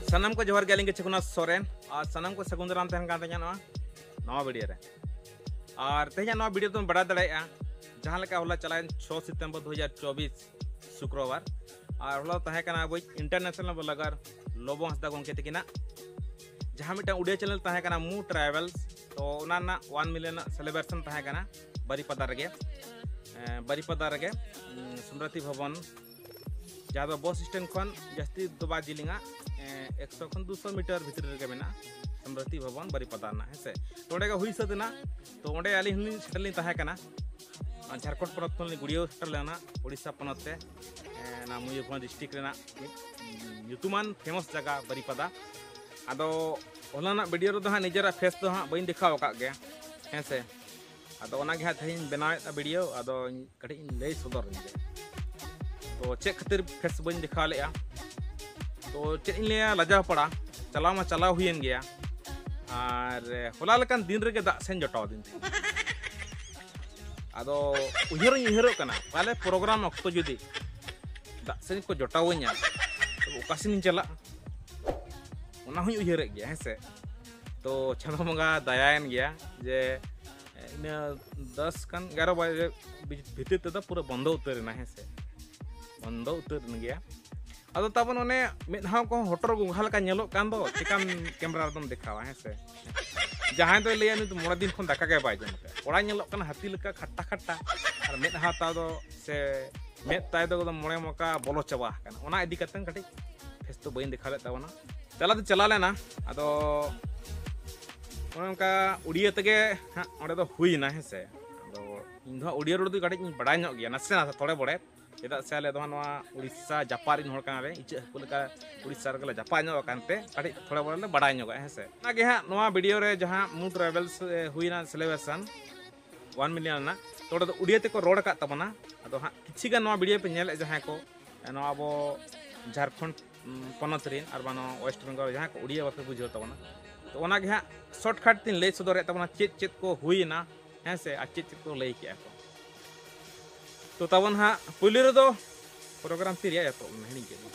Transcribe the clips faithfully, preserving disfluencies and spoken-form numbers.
ᱥᱟᱱᱟᱢ ᱠᱚ ᱡᱚᱦᱟᱨ ᱜᱮ, ᱟᱹᱞᱤᱧ ᱜᱮ ᱪᱷᱮᱠᱩᱱᱟᱛᱷ ᱥᱚᱨᱮᱱ, ᱟᱨ ᱥᱟᱱᱟᱢ ᱠᱚ ᱥᱟᱹᱜᱩᱱ ᱫᱟᱨᱟᱢ ᱛᱟᱦᱮᱱ ᱠᱟᱱ ᱛᱟᱦᱮᱸ ᱱᱚᱣᱟ ᱱᱟᱣᱟ ᱵᱷᱤᱰᱤᱭᱳ ᱨᱮ᱾ ᱟᱨ ᱛᱮᱦᱮᱧᱟᱜ ᱱᱚᱣᱟ ᱵᱷᱤᱰᱤᱭᱳ ᱫᱚᱢ ᱵᱟᱲᱟᱭ ᱫᱟᱲᱮᱭᱟᱜᱼᱟ, ᱡᱟᱦᱟᱸ ᱞᱮᱠᱟ ᱦᱚᱞᱟ ᱪᱟᱞᱟᱣᱮᱱ ᱪᱷᱚ ᱥᱤᱛᱚᱢᱵᱚᱨ ᱫᱩ ᱦᱟᱡᱟᱨ ᱪᱚᱵᱵᱤᱥ ᱥᱩᱠᱨᱚᱵᱟᱨ, ᱟᱨ ᱦᱚᱞᱟ ᱫᱚ ᱛᱟᱦᱮᱸ ᱠᱟᱱᱟ ᱟᱵᱚᱭᱤᱡ ᱤᱱᱴᱟᱨᱱᱮᱥᱱᱟᱞ ᱵᱞᱚᱜᱟᱨ ᱞᱚᱵᱚ ᱦᱟᱸᱥᱫᱟ ᱜᱚᱢᱠᱮ ᱛᱟᱹᱠᱤᱱᱟᱜ ᱡᱟᱦᱟᱸ ᱢᱤᱫᱴᱟᱝ ᱩᱰᱤᱭᱟ ᱪᱮᱱᱮᱞ ᱛᱟᱦᱮᱸ ᱠᱟᱱᱟ ᱢᱩ ᱴᱨᱟᱭᱵᱮᱞᱥ, ᱛᱚ ᱚᱱᱟ ᱨᱮᱱᱟᱜ ᱳᱣᱟᱱ ᱢᱤᱞᱤᱭᱚᱱ ᱨᱮᱱᱟᱜ ᱥᱮᱞᱤᱵᱨᱮᱥᱚᱱ ᱛᱟᱦᱮᱸ ᱠᱟᱱᱟ ᱵᱟᱨᱤᱯᱟᱫᱟ ᱨᱮᱜᱮ, ᱮᱸ, ᱵᱟᱨᱤᱯᱟᱫᱟ ᱨᱮᱜᱮ, ᱩᱸ, ᱥᱚᱢᱨᱟᱛᱤ ᱵᱷᱚᱵᱚᱱ, ᱡᱟᱦᱟᱸ ᱫᱚ ᱵᱚᱥ ᱥᱴᱮᱱᱰ ᱠᱷᱚᱱ ᱡᱟᱹᱥᱛᱤ ᱫᱚ ᱵᱟᱭ ᱡᱤᱞᱤᱧᱟ, ᱮᱸ, ᱮᱠᱥᱚ ᱠᱷᱚᱱ ᱫᱩᱥᱚ ᱢᱤᱴᱟᱨ ᱵᱷᱤᱛᱨᱤ ᱨᱮᱜᱮ ᱢᱮᱱᱟᱜᱼᱟ ᱥᱚᱢᱨᱟᱛᱤ ᱵᱷᱚᱵᱚᱱ ᱵᱟᱨᱤᱯᱟᱫᱟ ᱨᱮᱱᱟᱜ, ᱦᱮᱸ ᱥᱮ᱾ ᱛᱚ ᱚᱸᱰᱮ ᱜᱮ ᱦᱩᱭ ᱥᱟᱹᱛ ᱮᱱᱟ᱾ ᱛᱚ ᱚᱸᱰᱮ ᱟᱹᱞᱤᱧ ᱦᱚᱸᱞᱤᱧ ᱥᱮᱴᱮᱨ ᱞᱤᱧ ᱛᱟᱦᱮᱸ ᱠᱟᱱᱟ᱾ ᱟᱨ ᱡᱷᱟᱲᱠᱷᱚᱸᱰ ᱯᱚᱱᱚᱛ ᱠᱷᱚᱱ ᱞᱤᱧ ᱜᱩᱲᱤᱭᱟᱹᱣ ᱥᱮᱴᱮᱨ ᱞᱮᱱᱟ ᱩᱲᱤᱥᱥᱟ ᱯᱚᱱᱚᱛ ᱛᱮ, ᱮᱸ, ᱚᱱᱟ ᱢᱚᱭᱩᱨᱵᱷᱚᱸᱡᱽ ᱰᱤᱥᱴᱨᱤᱠᱴ ᱨᱮᱱᱟᱜ ᱢᱤᱫ ᱧᱩᱛᱩᱢᱟᱱ ᱯᱷᱮᱢᱟᱥ ᱡᱟᱭᱜᱟ ᱵᱟᱨᱤᱯᱟᱫᱟ᱾ ᱟᱫᱚ ᱦᱚᱞᱟᱱᱟᱜ ᱵᱷᱤᱰᱤᱭᱳ ᱨᱮᱫᱚ ᱦᱟᱸᱜ ᱱᱤᱡᱮᱨᱟᱜ ᱯᱷᱮᱥ ᱫᱚ ᱦᱟᱸᱜ ᱵᱟᱹᱧ ᱫᱮᱠᱷᱟᱣ ᱟᱠᱟᱫ ᱜᱮᱭᱟ, ᱦᱮᱸ ᱥᱮ᱾ ᱟᱫᱚ ᱚᱱᱟ ᱜᱮ ᱦᱟᱸᱜ ᱛᱮᱦᱮᱧ ᱵᱮᱱᱟᱣᱮᱫᱼᱟ ᱵᱷᱤᱰᱤᱭᱳ, ᱟᱫᱚ ᱠᱟᱹᱴᱤᱡ ᱤᱧ ᱞᱟᱹᱭ ᱥᱚᱫᱚᱨ ᱞᱮᱜᱮ᱾ ᱛᱚ ᱪᱮᱫ ᱠᱷᱟᱹᱛᱤᱨ ᱯᱷᱮᱥ ᱵᱟᱹᱧ ᱫᱮᱠᱷᱟᱣ ᱞᱮᱜᱼᱟ? ᱛᱚ ᱪᱮᱫ ᱤᱧ ᱞᱟᱹᱭᱟ, ᱞᱟᱡᱟᱣ ᱯᱟᱲᱟ, ᱪᱟᱞᱟᱣ ᱢᱟ ᱪᱟᱞᱟᱣ ᱦᱩᱭᱮᱱ ᱜᱮᱭᱟ, ᱟᱨ ᱦᱚᱞᱟ ᱞᱮᱠᱟᱱ ᱫᱤᱱ ᱨᱮᱜᱮ ᱫᱟᱜ ᱥᱮᱱ ᱡᱚᱴᱟᱣ ᱟᱹᱫᱤᱧ ᱛᱟᱦᱮᱸᱫ᱾ ᱟᱫᱚ ᱩᱭᱦᱟᱹᱨ ᱦᱚᱧ ᱩᱭᱦᱟᱹᱨᱚᱜ ᱠᱟᱱᱟ, ᱯᱟᱞᱮ ᱯᱨᱳᱜᱨᱟᱢ ᱚᱠᱛᱚ ᱡᱩᱫᱤ ᱫᱟᱜ ᱥᱮᱱ ᱠᱚ ᱡᱚᱴᱟᱣᱟᱹᱧᱟ, ᱛᱚᱵᱮ ᱚᱠᱟ ᱥᱮᱱᱤᱧ ᱪᱟᱞᱟᱜᱼᱟ, ᱚᱱᱟ ᱦᱚᱧ ᱩᱭᱦᱟᱹᱨᱮᱫ ᱜᱮᱭᱟ, ᱦᱮᱸ ᱥᱮ᱾ ᱛᱚ ᱪᱟᱸᱫᱳ ᱵᱚᱸᱜᱟ ᱫᱟᱭᱟᱭᱮᱱ ᱜᱮᱭᱟ ᱡᱮ ᱤᱱᱟᱹ ᱫᱚᱥ ᱠᱷᱟᱱ ᱮᱜᱟᱨᱚ ᱵᱟᱡᱮ ᱵᱷᱤᱛᱤᱨ ᱛᱮᱫᱚ ᱯᱩᱨᱟᱹ ᱵᱚᱱᱫᱚ ᱩᱛᱟᱹᱨ ᱮᱱᱟ, ᱦᱮᱸ ᱥᱮ, ᱵᱚᱱᱫᱚ ᱩᱛᱟᱹᱨ ᱮᱱ ᱜᱮᱭᱟ᱾ ᱟᱫᱚ ᱛᱟᱵᱚᱱ ᱚᱱᱮ ᱢᱮᱫᱦᱟ ᱠᱚ ᱦᱚᱴᱚᱨ ᱜᱚᱸᱜᱷᱟ ᱞᱮᱠᱟ ᱧᱮᱞᱚᱜ ᱠᱟᱱ ᱫᱚ, ᱪᱮᱠᱟᱢ ᱠᱮᱢᱮᱨᱟ ᱨᱮᱫᱚᱢ ᱫᱮᱠᱷᱟᱣᱟ, ᱦᱮᱸ ᱥᱮ? ᱡᱟᱦᱟᱸᱭ ᱫᱚᱭ ᱞᱟᱹᱭᱟ ᱱᱩᱭ ᱫᱚ ᱢᱚᱬᱮ ᱫᱤᱱ ᱠᱷᱚᱱ ᱫᱟᱠᱟ ᱜᱮ ᱵᱟᱭ ᱡᱚᱢ ᱠᱟᱜᱼᱟ, ᱠᱚᱲᱟ ᱧᱮᱞᱚᱜ ᱠᱟᱱᱟ ᱦᱟᱹᱛᱤ ᱞᱮᱠᱟ ᱠᱷᱟᱴᱴᱟ ᱠᱷᱟᱴᱴᱟ, ᱟᱨ ᱢᱮᱫᱦᱟ ᱛᱟᱭ ᱫᱚ ᱥᱮ ᱢᱮᱫ ᱛᱟᱭ ᱫᱚ ᱮᱠᱫᱚᱢ ᱢᱚᱬᱮ ᱢᱚᱠᱟ ᱵᱚᱞᱚ ᱪᱟᱵᱟ ᱟᱠᱟᱱᱟ᱾ ᱚᱱᱟ ᱤᱫᱤ ᱠᱟᱛᱮ ᱠᱟᱹᱴᱤᱡ ᱯᱷᱮᱥ ᱫᱚ ᱵᱟᱹᱧ ᱫᱮᱠᱷᱟᱣ ᱞᱮᱫ ᱛᱟᱵᱚᱱᱟ᱾ ᱪᱟᱞᱟᱣ ᱫᱚ ᱪᱟᱞᱟᱣ ᱞᱮᱱᱟ, ᱟᱫᱚ ᱚᱱᱮ ᱚᱱᱠᱟ ᱩᱲᱤᱭᱟᱹ ᱛᱮᱜᱮ ᱦᱟᱸᱜ ᱚᱸᱰᱮ ᱫᱚ ᱦᱩᱭᱱᱟ, ᱦᱮᱸ ᱥᱮ᱾ ᱟᱫᱚ ᱤᱧ ᱫᱚ ᱦᱟᱸᱜ ᱩᱲᱤᱭᱟᱹ ᱨᱚᱲ ᱫᱚ ᱠᱟᱹᱴᱤᱡ ᱤᱧ ᱵᱟᱲᱟᱭ ᱧᱚᱜ ᱜᱮᱭᱟ, ᱱᱟᱥᱮ ᱱᱟᱥᱮ ᱛᱷᱚᱲᱮ ᱵᱚᱲᱮ, ᱪᱮᱫᱟᱜ ᱥᱮ ᱟᱞᱮ ᱫᱚ ᱦᱟᱸᱜ ᱱᱚᱣᱟ ᱩᱲᱤᱥᱥᱟ ᱡᱟᱯᱟᱜ ᱨᱮᱱ ᱦᱚᱲ ᱠᱟᱱᱟᱞᱮ, ᱤᱪᱟᱹᱜ ᱦᱟᱹᱠᱩ ᱞᱮᱠᱟ ᱩᱲᱤᱥᱥᱟ ᱨᱮᱜᱮ ᱞᱮ ᱡᱟᱯᱟᱜ ᱧᱚᱜ ᱟᱠᱟᱱ ᱛᱮ ᱠᱟᱹᱴᱤᱡ ᱛᱷᱚᱲᱟ ᱵᱚᱲᱟ ᱞᱮ ᱵᱟᱲᱟᱭ ᱧᱚᱜᱟ, ᱦᱮᱸ ᱥᱮ᱾ ᱚᱱᱟᱜᱮ ᱦᱟᱸᱜ ᱱᱚᱣᱟ ᱵᱷᱤᱰᱤᱭᱳ ᱨᱮ ᱡᱟᱦᱟᱸ ᱢᱩ ᱴᱨᱟᱭᱵᱮᱞᱥ ᱨᱮ ᱦᱩᱭᱱᱟ ᱥᱮᱞᱤᱵᱨᱮᱥᱚᱱ ᱳᱣᱟᱱ ᱢᱤᱞᱤᱭᱚᱱ ᱨᱮᱱᱟᱜ, ᱛᱚ ᱚᱸᱰᱮ ᱫᱚ ᱩᱲᱤᱭᱟᱹ ᱛᱮᱠᱚ ᱨᱚᱲ ᱟᱠᱟᱫ ᱛᱟᱵᱚᱱᱟ᱾ ᱟᱫᱚ ᱦᱟᱸᱜ ᱠᱤᱪᱷᱤ ᱜᱟᱱ ᱱᱚᱣᱟ ᱵᱷᱤᱰᱤᱭᱳ ᱯᱮ ᱧᱮᱞᱮᱫ ᱡᱟᱦᱟᱸᱭ ᱠᱚ, ᱱᱚᱣᱟ ᱟᱵᱚ ᱡᱷᱟᱲᱠᱷᱚᱸᱰ, ᱩᱸ, ᱯᱚᱱᱚᱛ ᱨᱮᱱ ᱟᱨ ᱵᱟᱝ ᱱᱚᱣᱟ ᱳᱭᱮᱥᱴ ᱵᱮᱝᱜᱚᱞ ᱨᱮ ᱡᱟᱦᱟᱸᱭ ᱠᱚ ᱩᱲᱤᱭᱟᱹ ᱵᱟᱯᱮ ᱵᱩᱡᱷᱟᱹᱣ ᱛᱟᱵᱚᱱᱟ, ᱛᱚ ᱚᱱᱟ ᱜᱮ ᱦᱟᱸᱜ ᱥᱚᱨᱴᱠᱟᱴ ᱛᱤᱧ ᱞᱟᱹᱭ ᱥᱚᱫᱚᱨᱮᱫ ᱛᱟᱵᱚᱱᱟ ᱪᱮᱫ ᱪᱮᱫ ᱠᱚ ᱦᱩᱭᱮᱱᱟ, ᱦᱮᱸ ᱥᱮ, ᱟᱨ ᱪᱮᱫ ᱪᱮᱫ ᱠᱚ ᱞᱟᱹᱭ ᱠᱮᱜᱼᱟ ᱠᱚ᱾ ᱛᱚ ᱛᱟᱵᱚᱱ ᱦᱟᱸᱜ ᱯᱩᱭᱞᱩ ᱨᱮᱫᱚ ᱯᱨᱳᱜᱨᱟᱢ ᱛᱤ ᱨᱮᱭᱟᱜ ᱮᱛᱚᱦᱚᱵ ᱞᱮᱱᱟ, ᱦᱤᱲᱤᱧ ᱠᱮᱫ ᱫᱚ᱾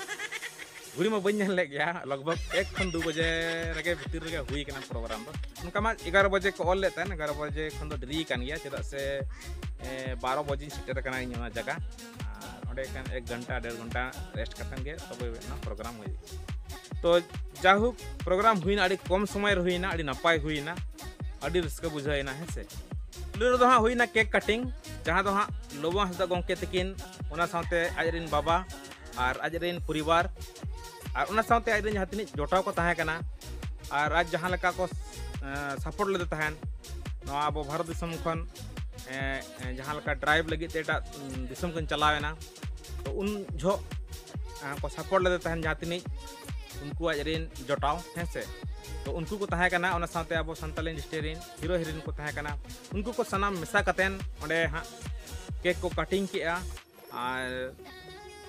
ᱜᱷᱩᱲᱤ ᱢᱟ ᱵᱟᱹᱧ ᱧᱮᱞ ᱞᱮᱫ ᱜᱮᱭᱟ, ᱞᱚᱜᱽ ᱵᱷᱚᱜᱽ ᱮᱠ ᱠᱷᱚᱱ ᱫᱩ ᱵᱟᱡᱮ ᱨᱮᱜᱮ ᱵᱷᱤᱛᱤᱨ ᱨᱮᱜᱮ ᱦᱩᱭ ᱠᱟᱱᱟ ᱯᱨᱳᱜᱨᱟᱢ ᱫᱚ᱾ ᱚᱱᱠᱟ ᱢᱟ ᱮᱜᱟᱨᱚ ᱵᱟᱡᱮ ᱠᱚ ᱚᱞ ᱞᱮᱫ ᱛᱟᱦᱮᱸᱱ, ᱮᱜᱟᱨᱚ ᱵᱟᱡᱮ ᱠᱷᱚᱱ ᱫᱚ ᱰᱮᱨᱤ ᱠᱟᱱ ᱜᱮᱭᱟ, ᱪᱮᱫᱟᱜ ᱥᱮ ᱮ, ᱵᱟᱨᱚ ᱵᱟᱡᱮᱧ ᱥᱮᱴᱮᱨ ᱟᱠᱟᱱᱟ ᱤᱧ ᱚᱱᱟ ᱡᱟᱭᱜᱟ᱾ ᱟᱨ ᱚᱸᱰᱮ ᱠᱷᱟᱱ ᱮᱠ ᱜᱷᱚᱱᱴᱟ ᱰᱮᱲ ᱜᱷᱚᱱᱴᱟ ᱨᱮᱥᱴ ᱠᱟᱛᱮᱱ ᱜᱮ ᱛᱚᱵᱮ ᱚᱱᱟ ᱯᱨᱳᱜᱨᱟᱢ ᱦᱩᱭᱩᱜᱼᱟ᱾ ᱛᱚ ᱡᱟᱭᱦᱳᱠ, ᱯᱨᱳᱜᱨᱟᱢ ᱦᱩᱭᱱᱟ, ᱟᱹᱰᱤ ᱠᱚᱢ ᱥᱚᱢᱚᱭ ᱨᱮ ᱦᱩᱭᱱᱟ, ᱟᱹᱰᱤ ᱱᱟᱯᱟᱭ ᱦᱩᱭᱱᱟ, ᱟᱹᱰᱤ ᱨᱟᱹᱥᱠᱟᱹ ᱵᱩᱡᱷᱟᱹᱣ ᱮᱱᱟ, ᱦᱮᱸ ᱥᱮ᱾ ᱯᱩᱭᱞᱩ ᱨᱮᱫᱚ ᱦᱟᱸᱜ ᱦᱩᱭᱱᱟ ᱠᱮᱠ ᱠᱟᱴᱤᱝ, ᱡᱟᱦᱟᱸ ᱫᱚ ᱦᱟᱸᱜ ᱞᱚᱵᱚ ᱦᱟᱸᱥᱫᱟ ᱜᱚᱢᱠᱮ ᱛᱟᱹᱠᱤᱱ, ᱚᱱᱟ ᱥᱟᱶᱛᱮ ᱟᱡ ᱨᱮᱱ ᱵᱟᱵᱟ ᱟᱨ ᱟᱡ ᱨᱮᱱ ᱯᱚᱨᱤᱵᱟᱨ ᱟᱨ ᱚᱱᱟ ᱥᱟᱶᱛᱮ ᱟᱡ ᱨᱮᱱ ᱡᱟᱦᱟᱸ ᱛᱤᱱᱟᱹᱜ ᱡᱚᱴᱟᱣ ᱠᱚ ᱛᱟᱦᱮᱸ ᱠᱟᱱᱟ ᱟᱨ ᱟᱡ ᱡᱟᱦᱟᱸ ᱞᱮᱠᱟ ᱠᱚ ᱥᱟᱯᱳᱨᱴ ᱞᱮᱫᱮ ᱛᱟᱦᱮᱸᱱ, ᱱᱚᱣᱟ ᱟᱵᱚ ᱵᱷᱟᱨᱚᱛ ᱫᱤᱥᱚᱢ ᱠᱷᱚᱱ ᱮ, ᱮ, ᱡᱟᱦᱟᱸ ᱞᱮᱠᱟ ᱰᱨᱟᱭᱤᱵᱷ ᱞᱟᱹᱜᱤᱫ ᱛᱮ ᱮᱴᱟᱜ, ᱩᱢ, ᱫᱤᱥᱚᱢ ᱠᱤᱱ ᱪᱟᱞᱟᱣ ᱮᱱᱟ, ᱛᱚ ᱩᱱ ᱡᱚᱦᱚᱜ ᱮ, ᱠᱚ ᱥᱟᱯᱳᱨᱴ ᱞᱮᱫᱮ ᱛᱟᱦᱮᱸᱱ ᱡᱟᱦᱟᱸ ᱛᱤᱱᱟᱹᱜ ᱩᱱᱠᱩ ᱟᱡ ᱨᱮᱱ ᱡᱚᱴᱟᱣ, ᱦᱮᱸ ᱥᱮ᱾ ᱛᱚ ᱩᱱᱠᱩ ᱠᱚ ᱛᱟᱦᱮᱸ ᱠᱟᱱᱟ, ᱚᱱᱟ ᱥᱟᱶᱛᱮ ᱟᱵᱚ ᱥᱟᱱᱛᱟᱞᱤ ᱤᱱᱰᱟᱥᱴᱨᱤ ᱨᱮᱱ ᱦᱤᱨᱳ ᱦᱤᱨᱳᱭᱤᱱ ᱠᱚ ᱛᱟᱦᱮᱸ ᱠᱟᱱᱟ, ᱩᱱᱠᱩ ᱠᱚ ᱥᱟᱱᱟᱢ ᱢᱮᱥᱟ ᱠᱟᱛᱮᱱ ᱚᱸᱰᱮ ᱦᱟᱸᱜ ᱠᱮᱠ ᱠᱚ ᱠᱟᱴᱤᱝ ᱠᱮᱜᱼᱟ᱾ ᱟᱨ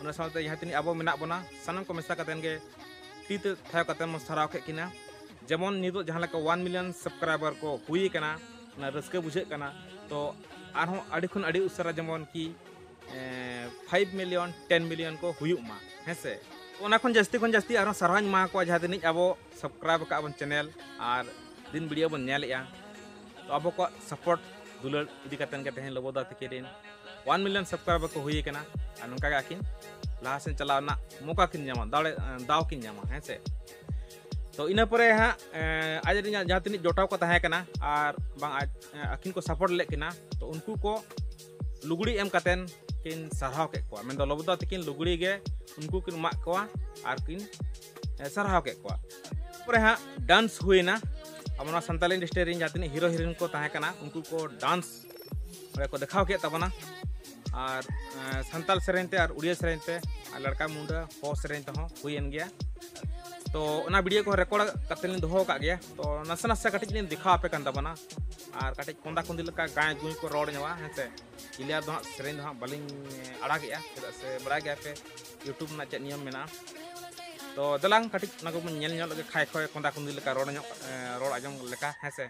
ᱚᱱᱟ ᱥᱟᱶᱛᱮ ᱡᱟᱦᱟᱸ ᱛᱤᱱᱟᱹᱜ ᱟᱵᱚ ᱢᱮᱱᱟᱜ ᱵᱚᱱᱟ, ᱥᱟᱱᱟᱢ ᱠᱚ ᱢᱮᱥᱟ ᱠᱟᱛᱮᱱ ᱜᱮ ᱛᱤ ᱛᱮ ᱛᱷᱟᱭᱚ ᱠᱟᱛᱮᱱ ᱵᱚᱱ ᱥᱟᱨᱦᱟᱣ ᱠᱮᱫ ᱠᱤᱱᱟ᱾ ᱡᱮᱢᱚᱱ ᱱᱤᱛᱚᱜ ᱡᱟᱦᱟᱸ ᱞᱮᱠᱟ ᱚᱣᱟᱱ ᱢᱤᱞᱤᱭᱚᱱ ᱥᱟᱵᱥᱠᱨᱟᱭᱵᱟᱨ ᱠᱚ ᱦᱩᱭ ᱟᱠᱟᱱᱟ, ᱚᱱᱟ ᱨᱟᱹᱥᱠᱟᱹ ᱵᱩᱡᱷᱟᱹᱜ ᱠᱟᱱᱟ᱾ ᱛᱚ ᱟᱨᱦᱚᱸ ᱟᱹᱰᱤ ᱠᱷᱚᱱ ᱟᱹᱰᱤ ᱩᱥᱟᱹᱨᱟ ᱡᱮᱢᱚᱱ ᱠᱤ ᱯᱷᱟᱭᱤᱵᱷ ᱢᱤᱞᱤᱭᱚᱱ, ᱴᱮᱱ ᱢᱤᱞᱤᱭᱚᱱ ᱠᱚ ᱦᱩᱭᱩᱜ ᱢᱟ, ᱦᱮᱸ ᱥᱮ᱾ ᱚᱱᱟ ᱠᱷᱚᱱ ᱡᱟᱹᱥᱛᱤ ᱠᱷᱚᱱ ᱡᱟᱹᱥᱛᱤ ᱟᱨᱦᱚᱸ ᱥᱟᱨᱦᱟᱣᱤᱧ ᱮᱢᱟ ᱠᱚᱣᱟ, ᱡᱟᱦᱟᱸ ᱛᱤᱱᱟᱹᱜ ᱟᱵᱚ ᱥᱟᱵᱥᱠᱨᱟᱭᱤᱵ ᱟᱠᱟᱫ ᱵᱚᱱ ᱪᱮᱱᱮᱞ ᱟᱨ ᱫᱤᱱ ᱵᱷᱤᱰᱤᱭᱳ ᱵᱚᱱ ᱧᱮᱞᱮᱫᱼᱟ᱾ ᱛᱚ ᱟᱵᱚ ᱠᱚᱣᱟᱜ ᱥᱟᱯᱳᱨᱴ ᱫᱩᱞᱟᱹᱲ ᱤᱫᱤ ᱠᱟᱛᱮᱱ ᱜᱮ ᱛᱮᱦᱮᱧ ᱞᱚᱵᱚᱫᱟ ᱛᱤᱠᱤᱱ ᱨᱮᱱ ᱚᱣᱟᱱ ᱢᱤᱞᱤᱭᱚᱱ ᱥᱟᱵᱥᱠᱨᱟᱭᱵᱟᱨ ᱠᱚ ᱦᱩᱭ ᱟᱠᱟᱱᱟ᱾ ᱟᱨ ᱱᱚᱝᱠᱟ ᱜᱮ ᱟᱹᱠᱤᱱ ᱞᱟᱦᱟ ᱥᱮᱫ ᱪᱟᱞᱟᱣ ᱨᱮᱱᱟᱜ ᱢᱚᱠᱟ ᱠᱤᱱ ᱧᱟᱢᱟ, ᱫᱟᱲᱮ, ᱫᱟᱣ ᱠᱤᱱ ᱧᱟᱢᱟ, ᱦᱮᱸ ᱥᱮ᱾ ᱛᱚ ᱤᱱᱟᱹ ᱯᱚᱨᱮ ᱦᱟᱸᱜ, ᱮᱸ, ᱟᱡ ᱨᱮᱱ ᱡᱟᱦᱟᱸ ᱛᱤᱱᱟᱹᱜ ᱡᱚᱴᱟᱣ ᱠᱚ ᱛᱟᱦᱮᱸ ᱠᱟᱱᱟ ᱟᱨ ᱵᱟᱝ ᱟᱡ, ᱮᱸ, ᱟᱹᱠᱤᱱ ᱠᱚ ᱥᱟᱯᱳᱨᱴ ᱞᱮᱫ ᱠᱤᱱᱟ, ᱛᱚ ᱩᱱᱠᱩ ᱠᱚ ᱞᱩᱜᱽᱲᱤ ᱮᱢ ᱠᱟᱛᱮᱱ ᱠᱤᱱ ᱥᱟᱨᱦᱟᱣ ᱠᱮᱫ ᱠᱚᱣᱟ᱾ ᱢᱮᱱᱫᱚ ᱞᱚᱵᱚᱫᱟ ᱛᱤᱠᱤᱱ ᱞᱩᱜᱽᱲᱤ ᱜᱮ ᱩᱱᱠᱩ ᱠᱤᱱ ᱮᱢᱟᱜ ᱠᱚᱣᱟ ᱟᱨ ᱠᱤᱱ, ᱮᱸ, ᱥᱟᱨᱦᱟᱣ ᱠᱮᱫ ᱠᱚᱣᱟ᱾ ᱯᱚᱨᱮ ᱦᱟᱸᱜ ᱰᱟᱱᱥ ᱦᱩᱭᱱᱟ᱾ ᱟᱵᱚ ᱱᱚᱣᱟ ᱥᱟᱱᱛᱟᱞᱤ ᱤᱱᱰᱟᱥᱴᱨᱤ ᱨᱮᱱ ᱡᱟᱦᱟᱸ ᱛᱤᱱᱟᱹᱜ ᱦᱤᱨᱳ ᱦᱤᱨᱳᱭᱤᱱ ᱠᱚ ᱛᱟᱦᱮᱸ ᱠᱟᱱᱟ, ᱩᱱᱠᱩ ᱠᱚ ᱰᱟᱱᱥ ᱚᱸᱰᱮ ᱠᱚ ᱫᱮᱠᱷᱟᱣ ᱠᱮᱫ ᱛᱟᱵᱚᱱᱟ᱾ ᱟᱨ, ᱮᱸ, ᱥᱟᱱᱛᱟᱞ ᱥᱮᱨᱮᱧ ᱛᱮ ᱟᱨ ᱩᱲᱤᱭᱟ ᱥᱮᱨᱮᱧ ᱛᱮ ᱟᱨ ᱞᱟᱲᱠᱟ ᱢᱩᱱᱰᱟ ᱦᱚ ᱥᱮᱨᱮᱧ ᱛᱮᱦᱚᱸ ᱦᱩᱭᱮᱱ ᱜᱮᱭᱟ᱾ ᱛᱚ ᱚᱱᱟ ᱵᱷᱤᱰᱤᱭᱳ ᱠᱚᱦᱚᱸ ᱨᱮᱠᱚᱨᱰ ᱠᱟᱛᱮ ᱞᱤᱧ ᱫᱚᱦᱚ ᱟᱠᱟᱫ ᱜᱮᱭᱟ᱾ ᱛᱚ ᱱᱟᱥᱮ ᱱᱟᱥᱮ ᱠᱟᱹᱴᱤᱡ ᱞᱤᱧ ᱫᱮᱠᱷᱟᱣ ᱟᱯᱮ ᱠᱟᱱ ᱛᱟᱵᱚᱱᱟ᱾ ᱟᱨ ᱠᱟᱹᱴᱤᱡ ᱠᱚᱸᱫᱟ ᱠᱩᱸᱫᱤ ᱞᱮᱠᱟ ᱜᱟᱭ ᱜᱩᱭ ᱠᱚ ᱨᱚᱲ ᱧᱚᱜᱼᱟ, ᱦᱮᱸ ᱥᱮ᱾ ᱠᱞᱤᱭᱟᱨ ᱫᱚ ᱦᱟᱸᱜ ᱥᱮᱨᱮᱧ ᱫᱚ ᱦᱟᱸᱜ ᱵᱟᱹᱞᱤᱧ ᱟᱲᱟᱜᱮᱜᱼᱟ, ᱪᱮᱫᱟᱜ ᱥᱮ ᱵᱟᱲᱟᱭ ᱜᱮᱭᱟ ᱯᱮ YouTube ᱨᱮᱱᱟᱜ ᱪᱮᱫ ᱱᱤᱭᱚᱢ ᱢᱮᱱᱟᱜᱼᱟ᱾ ᱛᱚ ᱫᱮᱞᱟᱝ ᱠᱟᱹᱴᱤᱡ ᱚᱱᱟ ᱠᱚᱵᱚᱱ ᱧᱮᱞ ᱧᱚᱜ ᱞᱮᱜᱮ, ᱠᱷᱟᱭ ᱠᱷᱚᱭ ᱠᱚᱸᱫᱟ ᱠᱩᱸᱫᱤ ᱞᱮᱠᱟ ᱨᱚᱲ ᱧᱚᱜ, ᱮ, ᱨᱚᱲ ᱟᱸᱡᱚᱢ ᱞᱮᱠᱟ, ᱦᱮᱸ ᱥᱮ᱾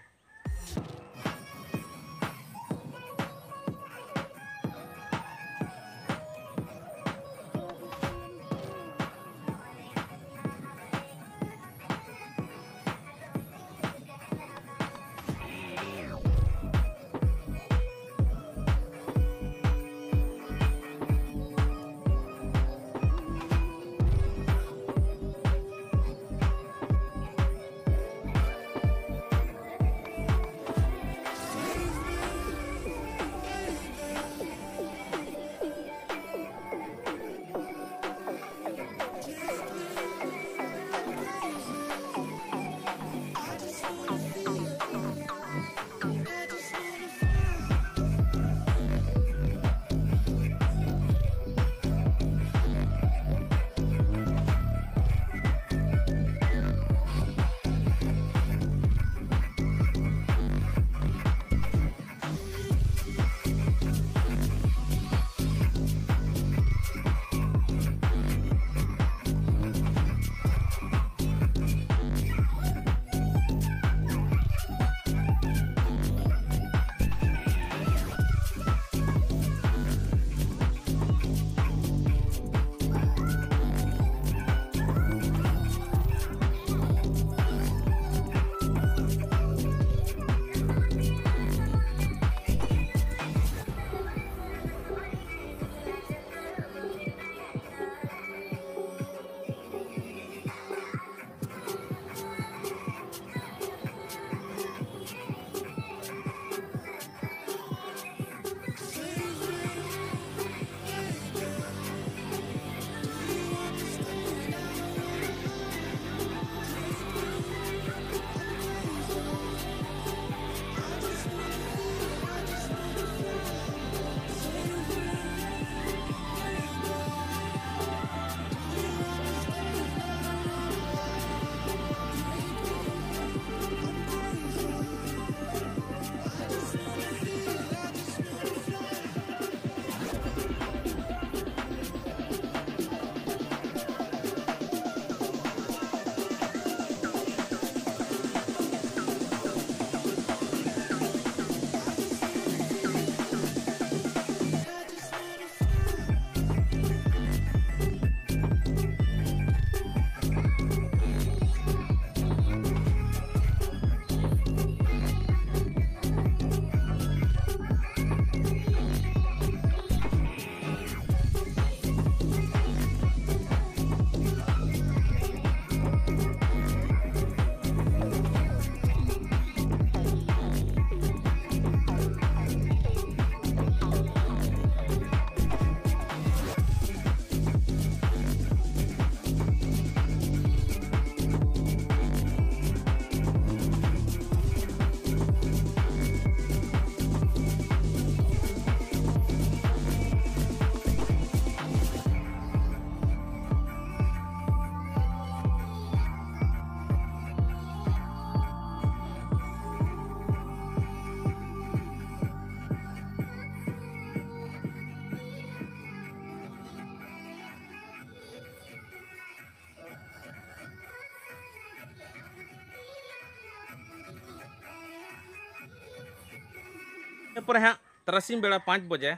ᱤᱱᱟᱹ ᱯᱚᱨᱮ ᱦᱟᱸᱜ ᱛᱟᱨᱟᱥᱤᱧ ᱵᱮᱲᱟ ᱯᱟᱸᱪ ᱵᱟᱡᱮ,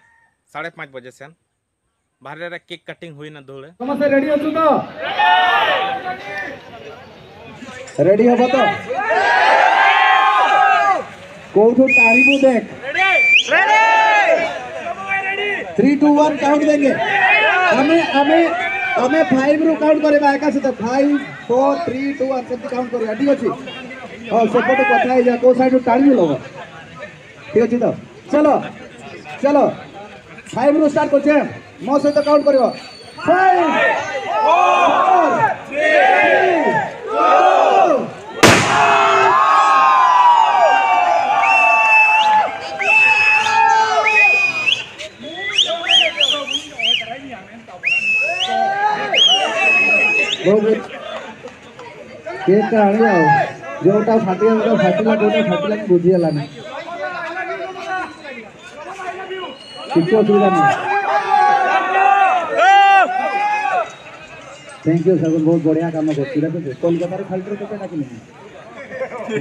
ᱥᱟᱲᱮ ᱯᱟᱸᱪ ᱵᱟᱡᱮ ᱥᱮᱱ ᱵᱟᱦᱨᱮ ᱨᱮ ᱠᱮᱠ ᱠᱟᱴᱤᱝ ᱦᱩᱭᱱᱟ ᱫᱷᱩᱲᱟᱹ᱾ ସମସ୍ତେ ରେଡି ଅଛୁ ତ? ରେଡି ହବ ତ? କୋଉଠୁ ଟାଣିବୁ ଦେଖ। थ्री टू वन काउंट देंगे। ଆମେ ଆମେ ଆମେ ଫାଇଭ ରୁ କାଉଣ୍ଟ କରିବା ଏକା ସହିତ। Five four three two one ସେମିତି କାଉଣ୍ଟ କରିବା। ଠିକ୍ ଅଛି? ହଉ, ସେପଟୁ କଥା ହେଇଯା, କୋଉ ସାଇଡ୍ ରୁ ଟାଣିବୁ ଲୋକ। ଠିକ୍ ଅଛି ତ? ଚାଲ ଚାଲ, ଫାଇଭ ରୁ ଷ୍ଟାର୍ଟ କରୁଛେ। ମୋ ସହିତ କାଉଣ୍ଟ କରିବ। ଫାଇଭ ଫୋର ଥ୍ରୀ ଟୁ ବହୁତ କେକ୍ ଟା ଆଣିବା ଆଉ। ଯୋଉଟା ଫାଟିବା, ଯୋଉଟା ଫାଟିଲା, ଯୋଉଟା ଫାଟିଲା, ମୁଁ ବୁଝିହେଲାନି। କିଛି ଅସୁବିଧା ନାହିଁ। ଥ୍ୟାଙ୍କ ୟୁ ସାର୍, ବହୁତ ବଢ଼ିଆ କାମ କରୁଛି। ଦେଖନ୍ତୁ, କୋଲକାତାରେ ଖାଲି କେତେ ଡାକିଲେନି।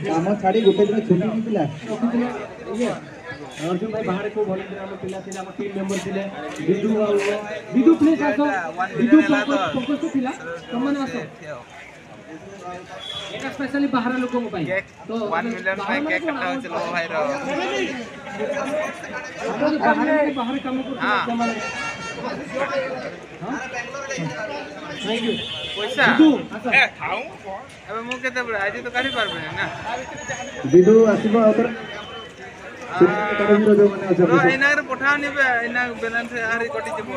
କାମ ଛାଡ଼ି ଗୋଟେ ଦିନ ଛୁଟି ନେଇଥିଲା। ଇଏ, ଅର୍ଜୁନ ଭାଇ ବାହାରେ କୋଉ ଭଲେଣ୍ଟିୟର ଆମ ପିଲା ଥିଲେ, ଆମ ଟିମ୍ ମେମ୍ବର ଥିଲେ। ବିଦୁ ଆଉ ବିଦୁ, ପ୍ଲିଜ୍ ଆସ। ବିଦୁ ଫୋକସ୍, ଫୋକସ୍ ଥିଲା, ତମମାନେ ଆସ। ଏଇଟା ସ୍ପେଶାଲି ବାହାର ଲୋକଙ୍କ ପାଇଁ। କେକ୍, ତ ୱାନ୍ ମିଲିୟନ ବାହାର ପାଇଁ କେକ୍ ଲୋକଙ୍କ କଟା ହଉଛି ଲୋ ଭାଇର। ଆପଣ ବାହାରେ, ବାହାରେ କାମ କରୁଥିଲେ ହଁ। ସେମାନେ। ହଁ? Thank you. ପଇସା? ବିଦୁ, ଆସ। ଏ, ଥାଉ। ଏବେ ମୁଁ କେତେବେଳେ? ଆଜି ତ କାଢ଼ି ପାରିବିନି ନା। ବିଦୁ ଆସିବ ଆଉ ଥରେ। ଆ, ଏକାଡେମୀର ଯୋଉମାନେ ଅଛନ୍ତି। ହଁ, ଏଇନାଗରେ ପଠାଅନି ବେ, ଏଇନା ବାଲାନ୍ସ ଆହୁରି କଟିଯିବ।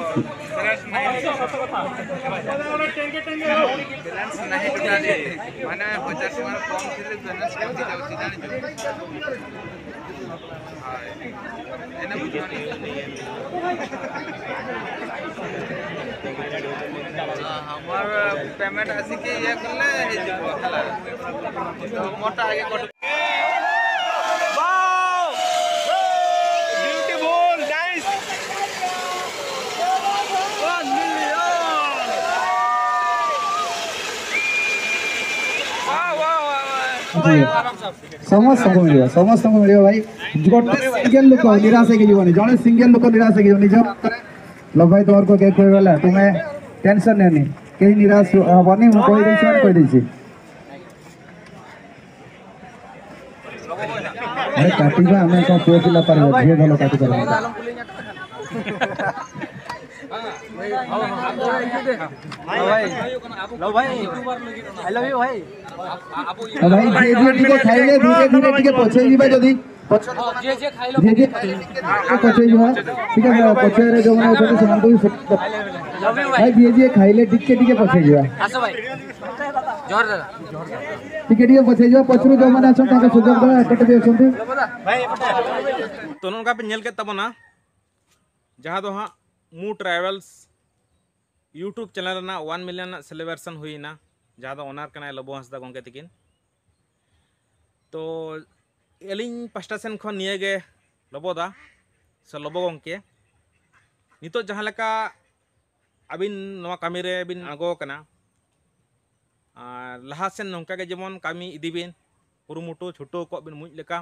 ବାଲାନ୍ସ ନାହିଁ। ବାଲାନ୍ସ ନାହିଁ ଟୋଟାଲି। ମାନେ, ହଜାର ଟଙ୍କାର କମ୍ ଥିଲେ ବାଲାନ୍ସ କଟି ଯାଉଛି, ଜାଣିଛ? ଏଇନା ବୁଝିବନି। ହଁ, ଆମର ପେମେଣ୍ଟ ଆସିକି ଇଏ କଲେ ହେଇଯିବ, ହେଲା। ତ ମୋଟା ଆଗେ କଟ- Wow! Beautiful, nice! One million! Wow, wow, wow, wow. ସମସ୍ତଙ୍କୁ ମିଳିବ, ସମସ୍ତଙ୍କୁ ମିଳିବ ଭାଇ। ଗୋଟେ ସିଙ୍ଗଲ ଲୋକ ନିରାଶ ହେଇକି ଯିବନି, ଜଣେ ସିଙ୍ଗଲ ଲୋକ ନିରାଶ ହେଇକି ଯିବନି। ନିଜ ଲଗାଇ ତମର କେକ୍ ଖୁଆଇଗଲା, ତୁମେ ଟେନସନ ନିଅନି, କେହି ନିରାଶ ହବନି। ମୁଁ କହିଦେଇଛି ମାନେ କହିଦେଇଛି। ଆରେ କାଟିବା, ଆମେ କଣ ପୁଅ ପିଲା ପାରିବା, ଝିଅ ଭଲ କାଟି ପାରିବ। ଆଉ ଭାଇ, ଯିଏ ଯିଏ ଟିକେ ଖାଇଲେ, ଧୀରେ ଧୀରେ ଟିକେ ପଛେଇ ଯିବା। ଯଦି ପଛ-, ଯିଏ ଯିଏ ପଛେଇ ଯିବା, ଠିକ୍ ଅଛି। ପଛରେ ଯୋଉମାନେ ଅଛନ୍ତି ସେମାନଙ୍କୁ ବି ସେ-, ଭାଇ, ଯିଏ ଯିଏ ଖାଇଲେ, ଟିକେ ଟିକେ ପଛେଇ ଯିବା। ଆସ ଭାଇ। ଜୋହର ଦାଦା। ଟିକେ ଟିକେ ପଛେଇ ଯିବା, ପଛରୁ ଯୋଉମାନେ ଅଛନ୍ତି ତାଙ୍କୁ ସୁଯୋଗ ଦେବା। ଏପଟେ ବି ଅଛନ୍ତି। ᱛᱚ, ᱱᱚᱝᱠᱟ ᱯᱮ ᱧᱮᱞ ᱠᱮᱫ ᱛᱟᱵᱚᱱᱟ, ᱡᱟᱦᱟᱸ ᱫᱚ ᱦᱟᱸᱜ ᱢᱩ ᱴᱨᱟᱭᱵᱟᱞᱥ YouTube ᱪᱮᱱᱮᱞ ᱨᱮᱱᱟᱜ ᱚᱣᱟᱱ ᱢᱤᱞᱤᱭᱚᱱ ᱨᱮᱱᱟᱜ ᱥᱮᱞᱤᱵᱨᱮᱥᱚᱱ ᱦᱩᱭᱱᱟ, ᱡᱟᱦᱟᱸ ᱫᱚ ᱚᱱᱟᱨ ᱠᱟᱱᱟᱭ ᱞᱚᱵᱚ ᱦᱟᱸᱥᱫᱟ ᱜᱚᱢᱠᱮ ᱛᱤᱠᱤᱱ᱾ ᱛᱚ, ᱟᱹᱞᱤᱧ ᱯᱟᱥᱴᱟ ᱥᱮᱱ ᱠᱷᱚᱱ ᱱᱤᱭᱟᱹ ᱜᱮ ᱞᱚᱵᱚ ᱫᱟ ᱥᱮ ᱞᱚᱵᱚ ᱜᱚᱢᱠᱮ, ᱱᱤᱛᱚᱜ ᱡᱟᱦᱟᱸ ᱞᱮᱠᱟ ᱟᱹᱵᱤᱱ ᱱᱚᱣᱟ ᱠᱟᱹᱢᱤ ᱨᱮ ᱵᱤᱱ ᱟᱬᱜᱚ ᱟᱠᱟᱱᱟ, ᱟᱨ ᱞᱟᱦᱟ ᱥᱮᱱ ᱱᱚᱝᱠᱟ ᱜᱮ ᱡᱮᱢᱚᱱ ᱠᱟᱹᱢᱤ ᱤᱫᱤ ᱵᱤᱱ, ᱠᱩᱨᱩᱢᱩᱴᱩ ᱪᱷᱩᱴᱟᱹᱣ ᱠᱚᱜ ᱵᱤᱱ ᱢᱩᱡ ᱞᱮᱠᱟ᱾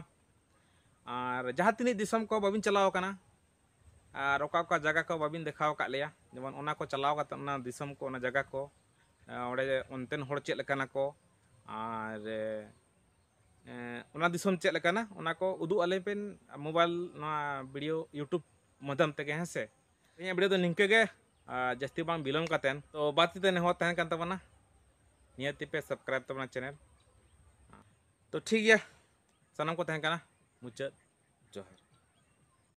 ᱟᱨ ᱡᱟᱦᱟᱸ ᱛᱤᱱᱟᱹᱜ ᱫᱤᱥᱚᱢ ᱠᱚ ᱵᱟᱹᱵᱤᱱ ᱪᱟᱞᱟᱣ ᱟᱠᱟᱱᱟ, ᱟᱨ ᱚᱠᱟ ᱚᱠᱟ ᱡᱟᱭᱜᱟ ᱠᱚ ᱵᱟᱹᱵᱤᱱ ᱫᱮᱠᱷᱟᱣ ᱟᱠᱟᱫ ᱞᱮᱭᱟ, ᱡᱮᱢᱚᱱ ᱚᱱᱟ ᱠᱚ ᱪᱟᱞᱟᱣ ᱠᱟᱛᱮ ᱚᱱᱟ ᱫᱤᱥᱚᱢ ᱠᱚ, ᱚᱱᱟ ᱡᱟᱭᱜᱟ ᱠᱚ, ᱚᱸᱰᱮ ᱚᱱᱛᱮᱱ ᱦᱚᱲ ᱪᱮᱫ ᱞᱮᱠᱟᱱᱟ ᱠᱚ, ᱟᱨ ᱮᱸ, ᱚᱱᱟ ᱫᱤᱥᱚᱢ ᱪᱮᱫ ᱞᱮᱠᱟᱱᱟ, ᱚᱱᱟ ᱠᱚ ᱩᱫᱩᱜ ᱟᱞᱮ ᱯᱮ ᱢᱳᱵᱟᱭᱤᱞ, ᱱᱚᱣᱟ ᱵᱷᱤᱰᱤᱭᱳ YouTube ᱢᱟᱫᱽᱫᱷᱚᱢ ᱛᱮᱜᱮ, ᱦᱮᱸ ᱥᱮ᱾ ᱤᱧᱟᱹᱜ ᱵᱷᱤᱰᱤᱭᱳ ᱫᱚ ᱱᱤᱝᱠᱟᱹ ᱜᱮ, ᱟᱨ ᱡᱟᱹᱥᱛᱤ ᱵᱟᱝ ᱵᱤᱞᱚᱢ ᱠᱟᱛᱮᱱ, ᱛᱚ ᱵᱟᱨ ᱛᱤ ᱛᱮ ᱱᱮᱦᱚᱨ ᱛᱟᱦᱮᱱ ᱠᱟᱱ ᱛᱟᱵᱚᱱᱟ, ᱱᱤᱭᱟᱹ ᱛᱤ ᱯᱮ ᱥᱟᱵᱥᱠᱨᱟᱭᱤᱵ ᱛᱟᱵᱚᱱᱟ ᱪᱮᱱᱮᱞ᱾ ᱛᱚ ᱴᱷᱤᱠ ᱜᱮᱭᱟ, ᱥᱟᱱᱟᱢ ᱠᱚ ᱛᱟᱦᱮᱸ ᱠᱟᱱᱟ, ᱢᱩᱪᱟᱹᱫ ᱡᱚᱦᱟᱨ᱾